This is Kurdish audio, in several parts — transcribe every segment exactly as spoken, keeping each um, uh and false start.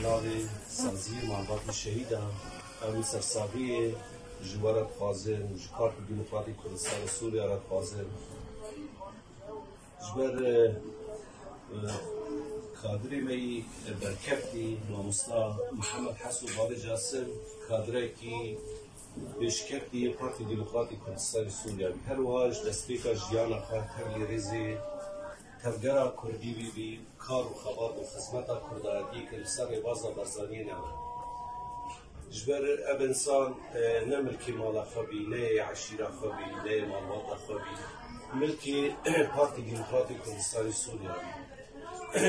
Navê saziyê malbatê şehîdan, em sersaxiyê ji we re dixwazin, ji Partî Demokratîk Kurdistanê Sûriya re dixwazin. Ji ber, e, e, kadirê me yî berkeftî, mamosta Mihemed Heso Bavê Casim, kadirekî pêşkeftî yê Partî Demokratîk Kurdistanê Sûriya bî. Her wiha ji destpêka jiyana xwe tevlî rêzê tevgera kurdî bî, bî kar û xebat û xizmeta kurdayetiyê kir li ser rêbaza Barzaniyê ne. Ji ber ev însan, e, ne milkê mala xwe bî, ne yê eşîra xwe bî, ne yê malbata xwe bî. Milkê Partî Demokratîk Kurdistanê Sûriya bî.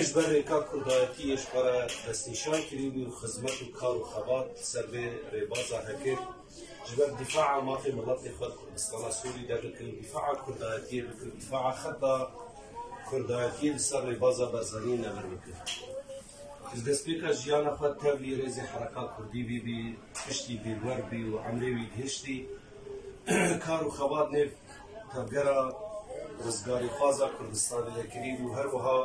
Ji ber rêka kurdayetiyê ji xwe re destnîşan kirî bî û xizmet û kar û xebat ser vê rêbaza hekir. Ji ber dîfaa mafê miletê xwe li Kurdistana Sûrî de bikin, dîfaa kurdayetiyê bikin, dîfaa xeta kurdayetiyê li ser rêbaza Barzaniyê ne vir bikin. Ji destpêka jiyana xwe tevlî rêzê hereka kurdî bî, bî piştî bîrwer bî û emrê wî gihiştî. Kar û xebat nêv tevgera rizgarîxwaza Kurdistanê de kirî bû, her wiha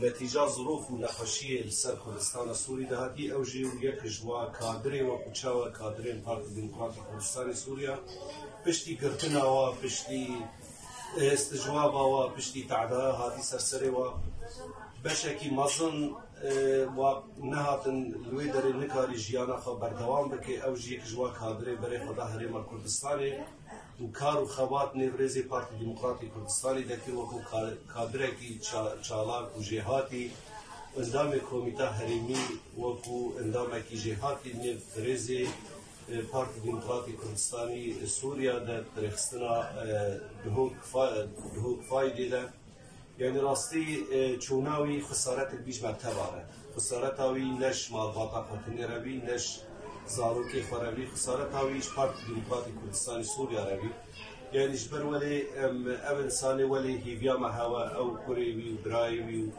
netîca zirof û nexweşiyê li ser Kurdistana Sûrî de hatî, ew jî yek ji wa kadirê, wekû çawa kadirên Partî Demokratîk Kurdistanê Sûriya, piştî girtina wa, piştî, e, hêstijwaba wa, piştî tehdaya hatî ser serê wa, beşekî mezin, e, wa nehatin li wê derê nikarî jiyana xwe berdewam bike, ew jî yek ji wa kadirê berê xwe da Herêma Kurdistanê. û kar û xebat nêv rêzê Partî Demokratîk Kurdistanê de kir, wekû ka-, kadirekî ça-, çalak û jêhatî, endamê Komîta Herêmî wekû endamekî jêhatî nêv rêzê, e, Partî Demokratîk Kurdistanî Sûriya de bi rêxistina, e, Duhok Fa-, Duhok Faydê de. Yanî rastî, e, çûna wî xesaretek bî ji mekteba re. Xesareta wî ne ji malbata xwe tenê re bî, ne ji zarokê xwe re bî. Xesareta wî ji Partî Demokratîk Kurdistanê Sûriya re bî. Yanî ji ber welê em, ev însanê welê hêviya me hewe, ew kurê wî û birayê wî û,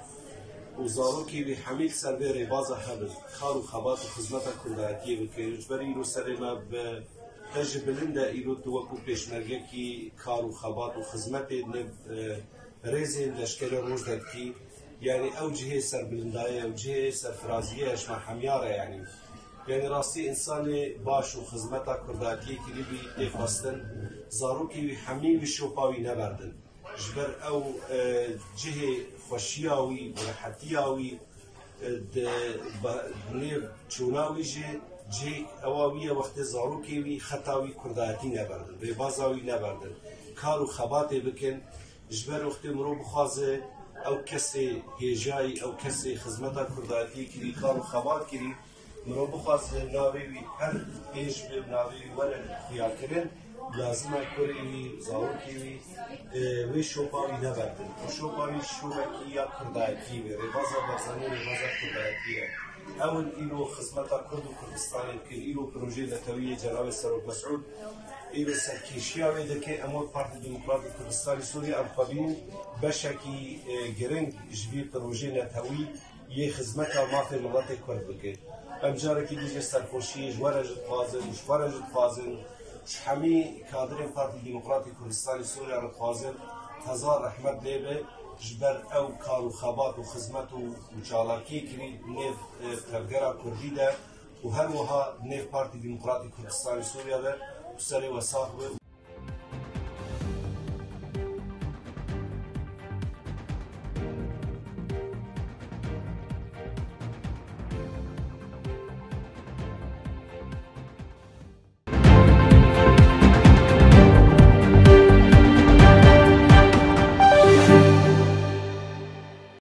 û zarokê wî hemî li ser vê rêbaza hebin. Kar û xebat û xizmeta kurdayetiyê bikin. Ji ber îro serê me bi qeji bilind e, îro tu wekû pêşmergekî kar û xebat û xizmetê ne, e, rêzên leşkerê roj derdikî, yanî ew cihê serbilind e, ew cihê serfiraziyê ye, ji me hemiya re, yanî. Yanî rastî însanê baş û xizmeta kurdayetiyê kirî bî tê xwestin, zarokê wî hemî wî şopa wî neberdin. Ji ber ew, e, cihê xweşiya wî, rehetiya wî, e, di ba-, nêv çûna wî jî cihê ewa wî ye, wextê zarokê wî xeta wî kurdayetî neberdin, rêbaza wî neberdin. Kar û xebatê bikin, Ji ber wextê mirov bixwaze ew kesê hêjayî, ew kesê xizmeta kurdayetiyê kirî, kar û xebat kirî, mirov bixwaze navê wî her hêj be û navê wî were xuyakirin, lazim e kurê wî, zarokê wî, e, wê şopa wî neberdin. Û şopa wî şovekî ya kurdayetiyê be. Rêbaza Barzanî rêbaza kurdayetî ye. Ew in îro xizmeta Kurd û Kurdistanê dikin. Îro projeyê netewî yê Cenabê Serok Mesûd, îro serkêşiya wê dike. Em wek Partî Demokratîk Kurdistanê Sûriye em xwe bînin beşekî, e, giring ji vî projeyê netewî yê xizmeta mafê miletê Kurd bike. Em carekî dî jê serxweşiyê ji we re jî dixwazin, ji xwe re jî dixwazin, ji hemî kadirên Partî Demokratîk Kurdistanê Sûriye re dixwazin hezar rehmet lê be. Ji ber ew kar û xebat û xizmet û, û çalakiyê kirî nêv, e, tevgera Kurdî de û her wiha nêv Partî Demokratîk Kurdistanê Sûriye de û serê we sax be.